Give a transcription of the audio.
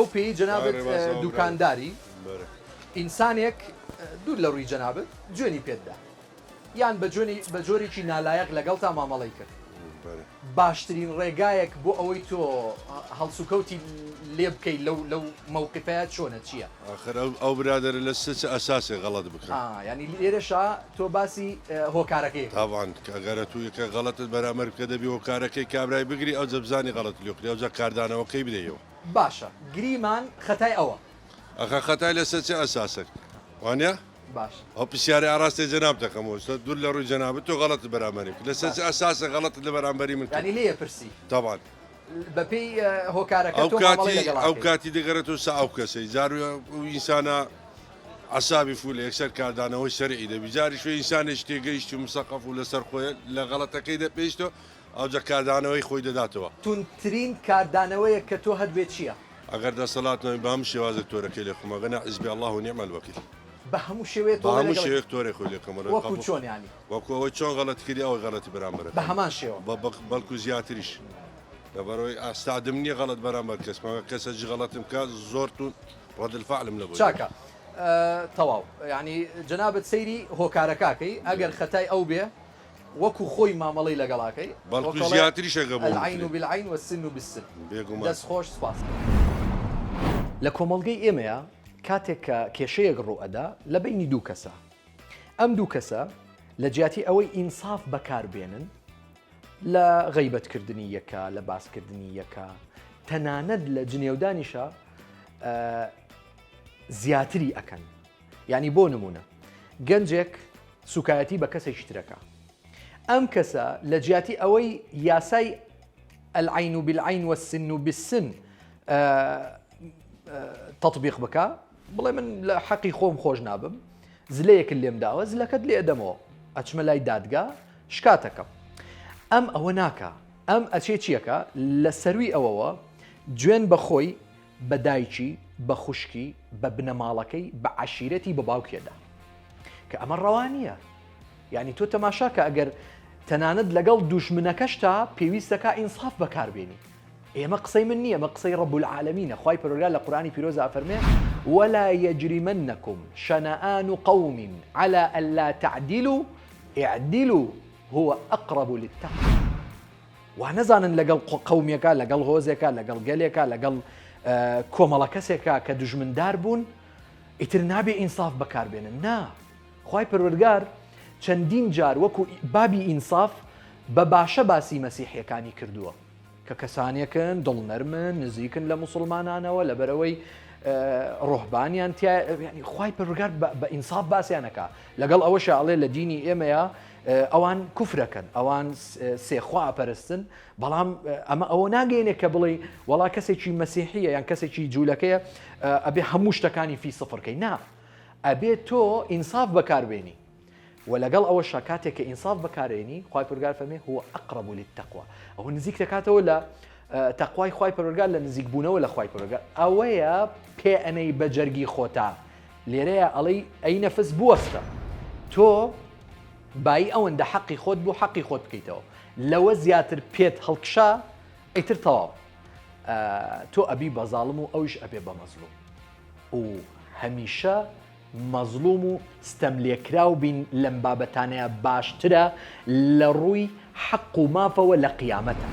بەو پێیەی جەنابت دوکانداری، ئینسانێک دوور لە ڕووی جەنابت جوێنی پێت دا یان بە جۆنی بە جۆرێکی نالایەق لەگەڵتا مامەڵەی کرد، باشترین ڕێگایەک بۆ ئەوەی تۆ هەڵسوکەوتی لێ بکەی لەو لەو مەوقیفەیا چۆنە چییە؟ ئاخر ئەو ئەو برادەرە لە سچ ئەساسێک غەڵەت بکا. ئا یانی لێرەشا تۆ باسی هۆکارەکەی ئەکەی. تەبعەن ئەگەر ئەتوو یەکە غەڵەتت بەرامبەر بکە دەبی هۆکارەکەی کابرای بگری ئەوجە بزانی غەڵەت لۆ کردی ئەوجا کاردانەوەکەی بدەیەوە. باشە گریمان خەتای ئەوە. ئەخە خەتای لەسەر چ ئەساسەک وانیە؟ باشە. ئەو پرسیارەی ئاراستەی جەنابت دەکەم ئێستا دوور لە ڕووی جەنابت تۆ غەڵەتت بەرامبەریم کرد لەسەر چ باشە. ئەساسەک غەڵەتت لە بەرامبەری من کرد؟ یانی لێی ئەپرسی. تەبعەن. بە پێی هۆکارەکە ئەو تۆ مامەڵەی کاتی لەگەڵا ئەو ئەکەی. کاتی دەگەرێتەوە سە ئەو کەسەی جار ئەو ئینسانە عەسابی فولە یەکسەر کاردانەوەی سەرعی دەبی جاریش وێ ئینسانێکی تێگەیشتی و مسەقەف و لەسەر خۆیە لە غەڵەتەکەی دەپێیشتەوە ئەوجا کاردانەوەی خۆی دەداتەوە. توندترین کاردانەوەیەک کە تۆ هەتبێ چییە؟ ئەگەر دەسەڵات نەبی بە هەموو شێوازێک تۆرەکەی لێ خۆم ئەگەر نا حسبی اللە و نعم الوکیل. بە هەموو شێوەیە بە تۆڵەی هەموو لەگەڵ شێوەیەک تۆرەی خۆی لێ کەم وەکو چۆن یانی؟ وەکو ئەوەی چۆن غەڵەتی کردی ئەوەی غەڵەتی بەرامبەر بە هەمان شێوە. بەڵکو زیاتریش لەبەرئەوەی ئاستادم نییە غەڵەت بەرامبەر کەس بکەم ئەگەر کەسەکی غەڵەتم بکات زۆر توند رد الفعلم لە بۆی دەبێت. چاکە تەواو یانی جەنابت سەیری هۆکارەکە ئەکەی ئەگەر خەتای ئەو بێ وەکو خۆی مامەڵەی لەگەڵ ئەکەی بەڵکو وەکەڵێ زیاتریش ئەگە بۆم العین بکرێ. بالعین والسن بالسن. بێگومان. دەست خۆش سوپاس. لە کۆمەڵگەی ئێمەیا کاتێک کە کێشەیەک ڕوو ئەدا لە بەینی دوو کەسا ئەم دوو کەسە لە جیاتی ئەوەی ئینساف بەکار بێنن لە غەیبەت کردنی یەکە لە باس کردنی یەکە تەنانەت لە جنێودانیشا زیاتری ئەکەن یعنی بۆ نمونە گەنجێک سوکایەتی بە کەسێکی ترەکە ئەم کەسە لە جیاتی ئەوەی یاسای العین بالعین والسن بالسن تطبیق بکە بڵێ من لە حەقی خۆم خۆش نابم زلەیەکت لێم داوە زلەکەت لێ ئەدەمەوە ئەچمە لای دادگا شکاتەکەم ئەم ئەوە ناکا ئەم ئەچێ چیەکە لە سەروی ئەوەوە جوێن بە خۆی بە دایکی بە خوشکی بە بنەماڵەکەی بە عەشیرەتی بە باوکێدا کە ئەمە ڕەوا نییە یعنی تۆ تەماشا کە ئەگەر تەنانەت لەگەڵ دوژمنەکەشتا پێویستەکە ئینساف بەکاربێنی ئێمە قسەی من نییە، ئەمە قسەی رب العالمینە، خوای پەروەردگار لە قورئانی پیرۆزا ئەفەرموێ، ولا یجرمنکم شنآن قوم علی الا تعدلوا اعدلوا هو اقرب للتقوی. وا نەزانن لەگەڵ قەومێکا، لەگەڵ هۆزێکا، لەگەڵ گەلێکا، لەگەڵ کۆمەڵە کەسێکا کە دوژمندار بوون، ئیتر نابێ ئینساف بەکاربێنن. نا، خوای پەروەردگار چەندین جار وەکو بابی ئینساف بە باشە باسی مەسیحیەکانی کردووە. کە کەسانێکن دڵنەرمن نزیکن لە موسڵمانانەوە لەبەرئەوەی ڕۆهبانیان تیا یعنی خوای پەروەردگار بە ئینساف باسیانەکا لەگەڵ ئەوەشا ئەڵێ لە دینی ئێمەیە ئەوان کوفرەکەن ئەوان سێخوا ئەپەرستن بەڵام ئەمە ئەوە ناگەینێ کە بڵێ وەڵا کەسێکی مەسیحیە یان کەسێکی جوولەکەیە ئەبێ هەموو شتەکانی فی سفرکەی نا ئەبێ تۆ ئینساف بەکاربێنی وە لەگەڵ ئەوەشا کاتێک کە ئینساف بەکارێنی خوای پەروەردگار فەرمی هو اقرب للتقوی ئەوە نزیک دەکاتەوە لە تەقوای خوای پەروەردگار لە نزیک بوونەوە لە خوای پەروەردگار ئەوەیە پێ ئەنەی بە جەرگی خۆتا لێرەیە ئەڵێی ئەی نەفس بوەستە تۆ بایی ئەوەندە حەقی خۆت بوو حەقی خۆت بکەیتەوە لەوە زیاتر پێت هەڵکشا ئیتر تەواو تۆ ئەبی بە زاڵم و ئەویش ئەبێ بە مەزڵوم و هەمیشە مەزڵوم و ستەملێکراو بین لەم بابەتانەیا باشترە لە ڕووی حەق و مافەوە لە قیامەتا.